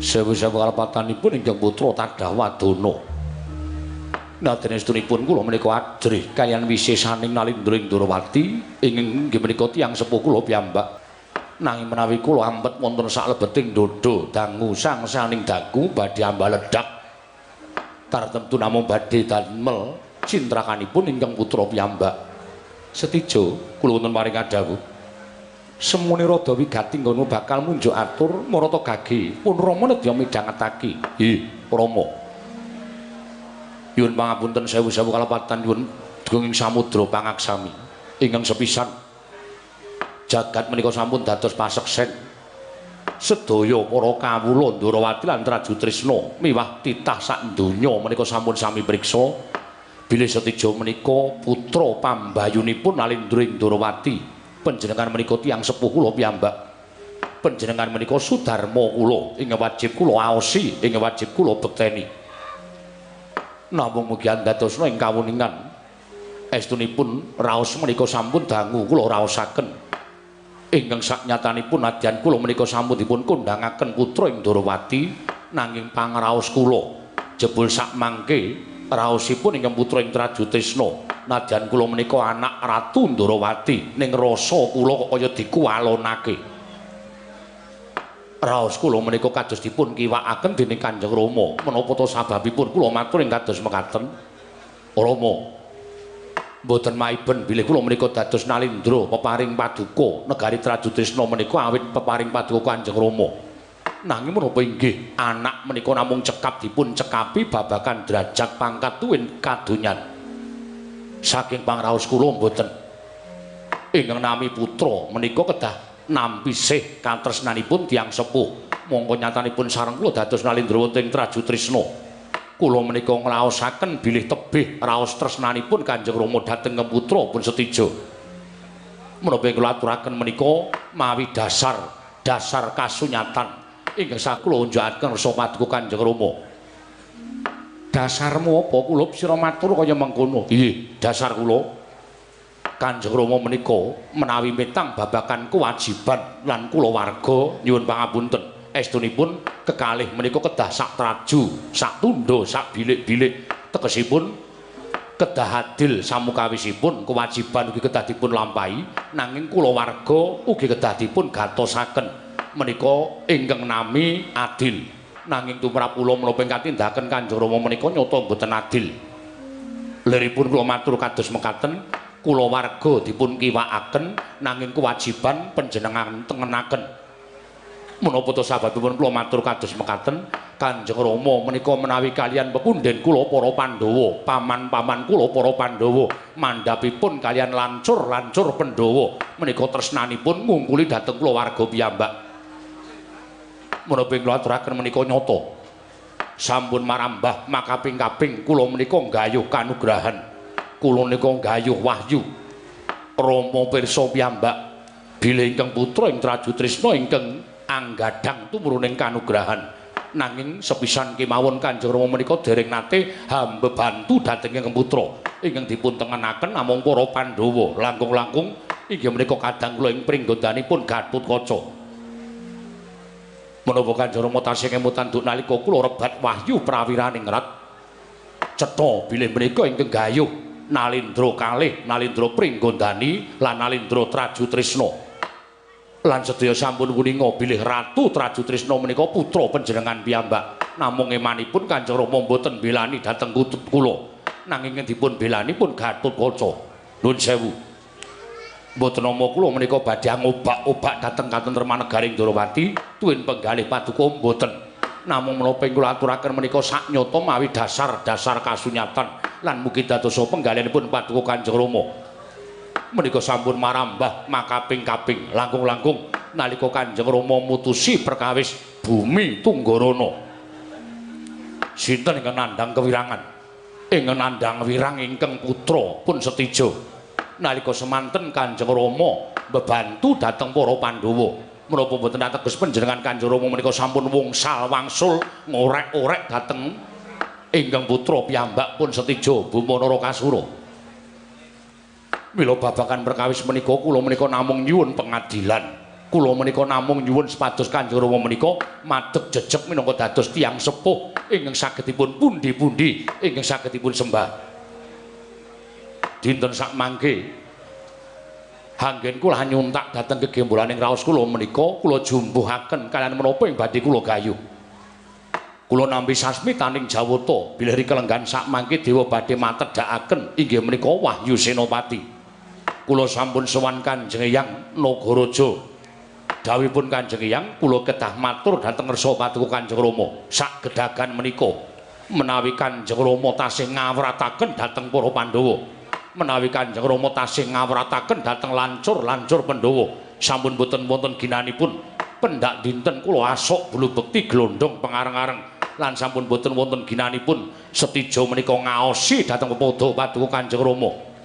Sewu-sewu kalepatanipun ingkang putra tadah wadana. Nadyan estunipun kula menika ajrih kaliyan wisesaning Nalindra ing Ndorowati ingkang inggih menika tiyang sepuh kula piyambak. Nanging menawi kula ampet wonten saklebeting dodo dangu sangsaning dagu badhe ambaledak. Tartemtu namung badhe damel cintrakanipun ingkang putra piyambak. Setijo kula wonten paring kadhawuh. Semune rada wigati nggono bakal munjuk atur marata gage pun Rama nedya midhangetake. Nggih, Rama. Nyuwun pangapunten sewu-sewu kalepatan nyuwun gunging samudra pangaksami ingkang sepisan. Jagat menika sampun dados paseksen. Sedaya para kawula Ndorowati lan Trajutrisna miwah titah sak donya menika sampun sami priksa bilih Setijo menika putra pambayunipun Nalindra ing Ndorowati. Panjenengan menika tiyang sepuh kula piyambak. Panjenengan menika sudarma kula ingkang wajib kula aosi, ingkang wajib kula bekteni. Namung mugi andadosna ing kawuningan estunipun raos menika sampun dangu kula raosaken. Ingkang saknyatanipun nadyan kula menika sampun dipun kondhangaken putra ing Ndorowati nanging pangraos kula jebul sakmangke raosipun ingkang putra ing Trajutrisna. Nadyan kula menika anak Ratu Ndorowati ning rasa kula kok kaya dikuwalonake. Raos kula menika kados dipun kiwakaken dening Kanjeng Rama. Menapa ta sababipun kula matur ing kados mekaten? Rama, mboten maiben bilih kula menika dados Nalindra peparing paduka negari Trajutrisna menika awit peparing paduka Kanjeng Rama. Nanging menapa inggih anak menika namung cekap dipun cekapi babagan derajat pangkat tuwin kadonyan. Saking pangraos kula mboten. Ingkang nami putra menika kedah nampi sih katresnanipun tiyang sepuh. Mongko nyatanipun sareng kula dados Nalindra wonten ing Trajutrisna. Kula menika ngraosaken bilih tebih raos tresnanipun Kanjeng Rama dhateng putra pun Setijo. Menapa kula aturaken menika mawi dasar kasunyatan ingkang sakula unjukaken rasa paduka Kanjeng Rama. Dasarmu apa kula sira matur kaya mengkono? Nggih, dasar kula Kanjeng Rama menika menawi mitang babagan kewajiban lan kulawarga nyuwun pangapunten estunipun kekalih menika kedah sak traju, sak tundha, sak bilik-bilik. Tegesipun kedah adil samukawisipun kewajiban ugi kedah dipun lampahi nanging kulawarga ugi kedah dipun gatosaken. Menika ingkang nami adil. Nanging tumrap kula menapa ing katindakan Kanjeng Rama menika nyata mboten adil. Liripun kula matur kados mekaten, kulawarga dipun kiwakaken nanging kewajiban panjenengan tengenaken. Menapa ta sababipun kula matur kados mekaten, Kanjeng Rama menika menawi kaliyan pepundhen kula para Pandhawa, paman-paman kula para Pandhawa, mandhapipun kaliyan lancur-lancur Pandhawa menika tresnanipun ngungkuli dhateng kulawarga piyambak. Menapa kula aturaken menika nyata sampun marambah makaping-kaping kula menika nggayuh kanugrahan, kula menika nggayuh wahyu. Rama pirsa piyambak bilih ingkang putra ing Trajutrisna ingkang anggadang tumuruning kanugrahan. Nanging sepisan kemawon Kanjeng Rama menika dereng nate hambebantu dhateng ingkang putra ingkang dipun tengenaken namung para Pandhawa langkung-langkung inggih menika kadang kula ing pringgondanipun Gatotkaca. Menapa Kanjeng Rama tasih ngemutan duk nalika kula rebat wahyu prawiraning rat cetha bilih menika ingkang gayuh Nalindra kalih, Nalindra Pringgondani lan Nalindra Trajutrisna. Lan sedaya sampun wuninga bilih Ratu Trajutrisna menika putra panjenengan piyambak. Namung emanipun Kanjeng Rama mboten belani dhateng kula. Nanging dipun belani pun Gatotkaca. Nuwun sewu. Mboten nama kula menika badhe ngobak-obak dhateng katentreman negari Ndorowati tuwin penggalih paduka mboten. Namung menapa ing kula aturaken menika saknyata mawi dasar-dasar kasunyatan lan mugi dadosa penggalihanipun paduka Kanjeng Rama. Menika sampun marambah makaping-kaping langkung-langkung nalika Kanjeng Rama mutusi perkawis bumi Tunggarana. Sinten ingkang nandhang kewirangan? Ingkang nandhang wirang ingkang putra pun Setijo. Nalika semanten Kanjeng Rama mbebantu dhateng para Pandhawa. Menapa mboten ateges panjenengan Kanjeng Rama menika sampun wungsal wangsul ngorek-orek dhateng ingkang putra piyambak pun Setijo Buma Narakasura. Mila babagan perkawis menika kula menika namung nyuwun pengadilan. Kula menika namung nyuwun supados Kanjeng Rama menika madeg jejeg minangka dados tiyang sepuh ingkang sagedipun pundi-pundi ingkang sagedipun sembah. Dinten sakmangke anggen kula nyuntak dhateng gegembolaning raos kula menika kula jumbuhaken kaliyan menapa ing badhe kula gayuh. Kula nampi sasmitaning jawata bilih rikelenggan sakmangke dewa badhe matedhakaken inggih menika Wahyu Senopati. Kula sampun sowan Kanjeng Eyang Nagaraja. Dawuhipun Kanjeng Eyang kula kedah matur dhateng ngersa paduka Kanjeng Rama sak gedagan menika menawi Kanjeng Rama tasih ngawrataken dhateng para Pandhawa, menawi Kanjeng Rama tasih ngawrataken dhateng lancur-lancur Pandhawa sampun boten wonten ginanipun pendak dinten kula asok bulu bekti glondong pengareng-areng lan sampun boten wonten ginanipun setija menika ngaosi dhateng pepadha paduka Kanjeng Rama.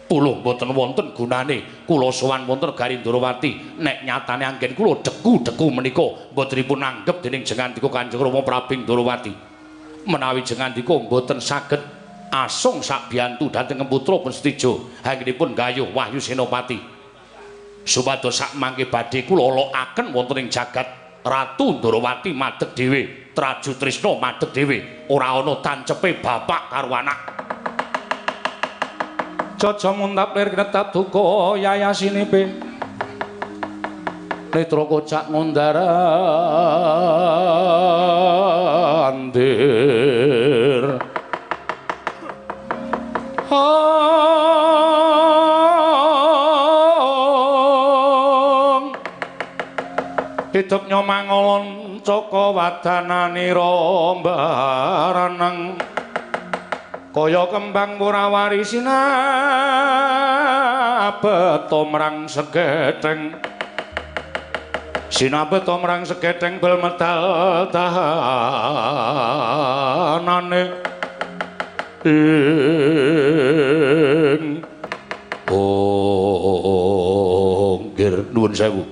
Puluh boten wonten gunane kula sowan wonten Negari Ndorowati nek nyatane anggen kula deku-deku menika mbotenipun anggep dening jengandika Kanjeng Rama Prabu Ndorowati. Menawi jengandika mboten saged asung sabiyantu dhateng putra pun setija anggenipun gayuh Wahyu Senopati supados sakmangke badhe kula lokaken wonten ing jagat Ratu Ndorowati madeg dhewe, Traju Trisna madeg dhewe, ora ana tancepe bapak karo anak. Jaja muntap lir kinetap duka yayasinipe netra kocak ngundar andir. Hidup nyomangolon caka wadananira mbaraneng kaya kembang murawari sinabeta mrang segetheng, sinabeta mrang segetheng bel medal dahanane ing. Oh nggih nuwun sewu.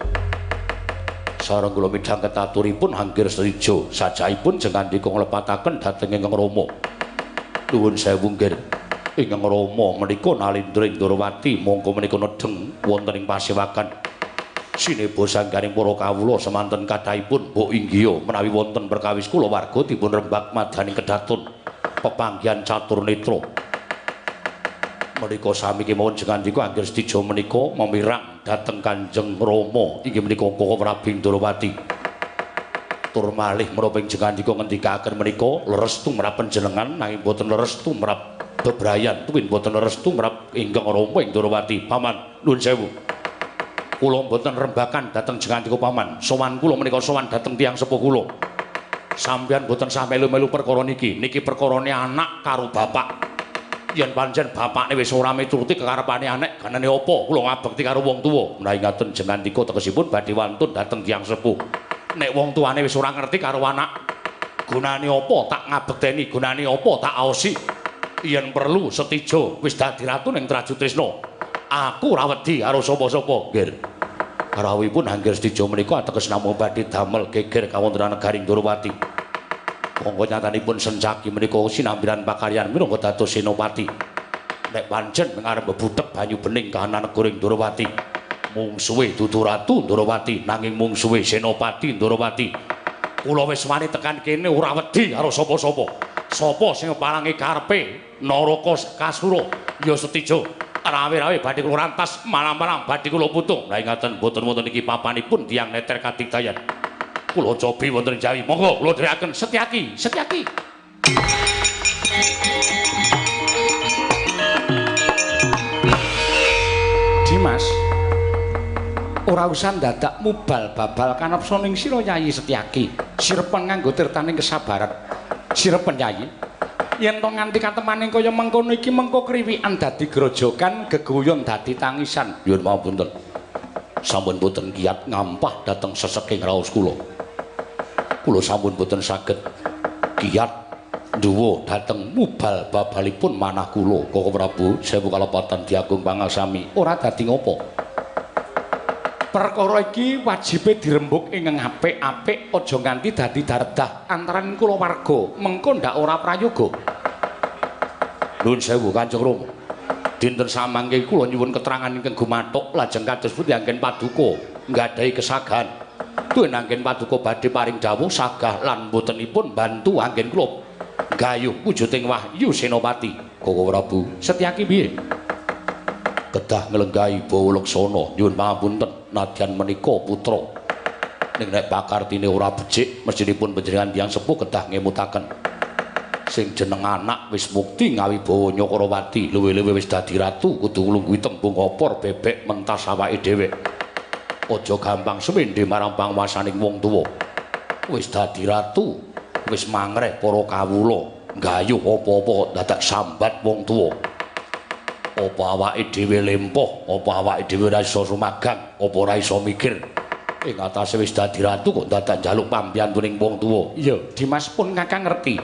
Sareng kula midhanget aturipun Anggir Srijo sajaipun jengandika nglepataken dhateng ingkang Rama. Nuwun sewu nggih. Ingkang Rama menika Nalindra ing Ndorowati mongko menika nedheng wonten ing pasewakan. Sineba sangganing para kawula semanten kathahipun mbok inggiha menawi wonten perkawis kula warga dipun rembak madaning kedatun pepanggihan catur netra. Menika sami kemawon jengandika Anggir Setija menika memirang dhateng Kanjeng Rama inggih menika Koko Prabu Ndorowati. Tur malih menapa ing jengandika ngendikaken menika leres tumrap panjenengan nanging boten leres tumrap bebrayan tuwin boten leres tumrap ingkang Rama ing Ndorowati. Paman nuwun sewu. Kula boten rembakan dhateng jengandika paman. Sowan kula menika sowan dhateng tiyang sepuh kula. Sampeyan boten sah melu-melu perkara niki. Niki perkarane anak karo bapak. Yen pancen bapakne wis ora mituruti kekarepane anek, ganene apa kula ngabekti karo wong tuwa. Menawi ngaten jengandika tegesipun badhe wantun dhateng tiyang sepuh. Nek wong tuane wis ora ngerti karo anak, gunane apa tak ngabekteni, gunane apa tak aosi. Yen perlu setija wis dadi ratu ning Traju Trisna. Aku ora wedi karo sapa-sapa, nggih. Rawuhipun Anggir Setija menika ateges namung badhe damel geger kawontenan negari Ndorowati. Monggo nyatanipun Sencaki menika sinambiran pakaryan minangka dados senopati. Nek pancen ngarep bebutek banyu bening kahanan negara Ndorowati, mungsuhe dudu Ratu Ndorowati nanging mungsuhe Senopati Ndorowati. Kula wis wani tekan kene ora wedi karo sapa-sapa. Sapa sing palangi karepe Naraka Kasura ya Setija. Rawe-rawe badhe kula rantas, malam-malam badhe kula putung. Lah ngaten boten wonten iki papanipun tiyang neter kadigdayan. Kula cobi wonten Jawi. Monggo kula dherekaken Setyaki, Setyaki. Dimas, ora usah ndadak mubal babal kanepsa ning sira Yayi Setyaki. Sirepen nganggo tirtaning kesabaran. Sirepen Yayi. Yen to nganti katemaning kaya mengkono iki mengko kriwikan dadi grojogan, geguyon dadi tangisan. Nyuwun pangapunten. Sampun boten kiyat ngampah dhateng seseking raos kula. Kula sampun boten saged kiyat nduwa dhateng mubal babalipun manah kula. Koko Prabu sewu kalepatan diagung pangasami ora dadi ngopo. Perkara iki wajibe dirembug ing apik-apik aja nganti dadi dardah antaraning kula warga mengko ndak ora prayoga. Nuwun sewu Kanjeng Rama. Dinten samangke kula nyuwun keterangan ingkang gumathuk lajeng kados pundi anggen paduka nggadahi kesagahan. Duwe anggen paduka badhe paring dawuh sagah lan botenipun bantu anggen kula gayuh wujuding wahyu Senopati. Koko Prabu, Setyaki piye? Kedah nglenggahi Bawa Laksana, nyuwun pangapunten nadyan menika putra. Ning nek pakartine ora becik, mestinipun panjenengan tiyang sepuh kedah ngemutaken. Sing jeneng anak wis mukti ngawibawa Nyakarawati, luwih-luwih wis dadi ratu, kudu nglungguhi tembung opor bebek mentas awake dhewe. Aja gampang semende marang panguwasaning wong tuwa. Wis dadi ratu, wis mangreh para kawula, nggayuh apa-apa dadak sambat wong tuwa. Apa awake dhewe lempoh, apa awake dhewe ora iso sumagang, apa ora iso mikir. Ing atase wis dadi ratu kok dadak njaluk pambiyantuning wong tuwa. Iya, Dimas pun Kakang ngerti.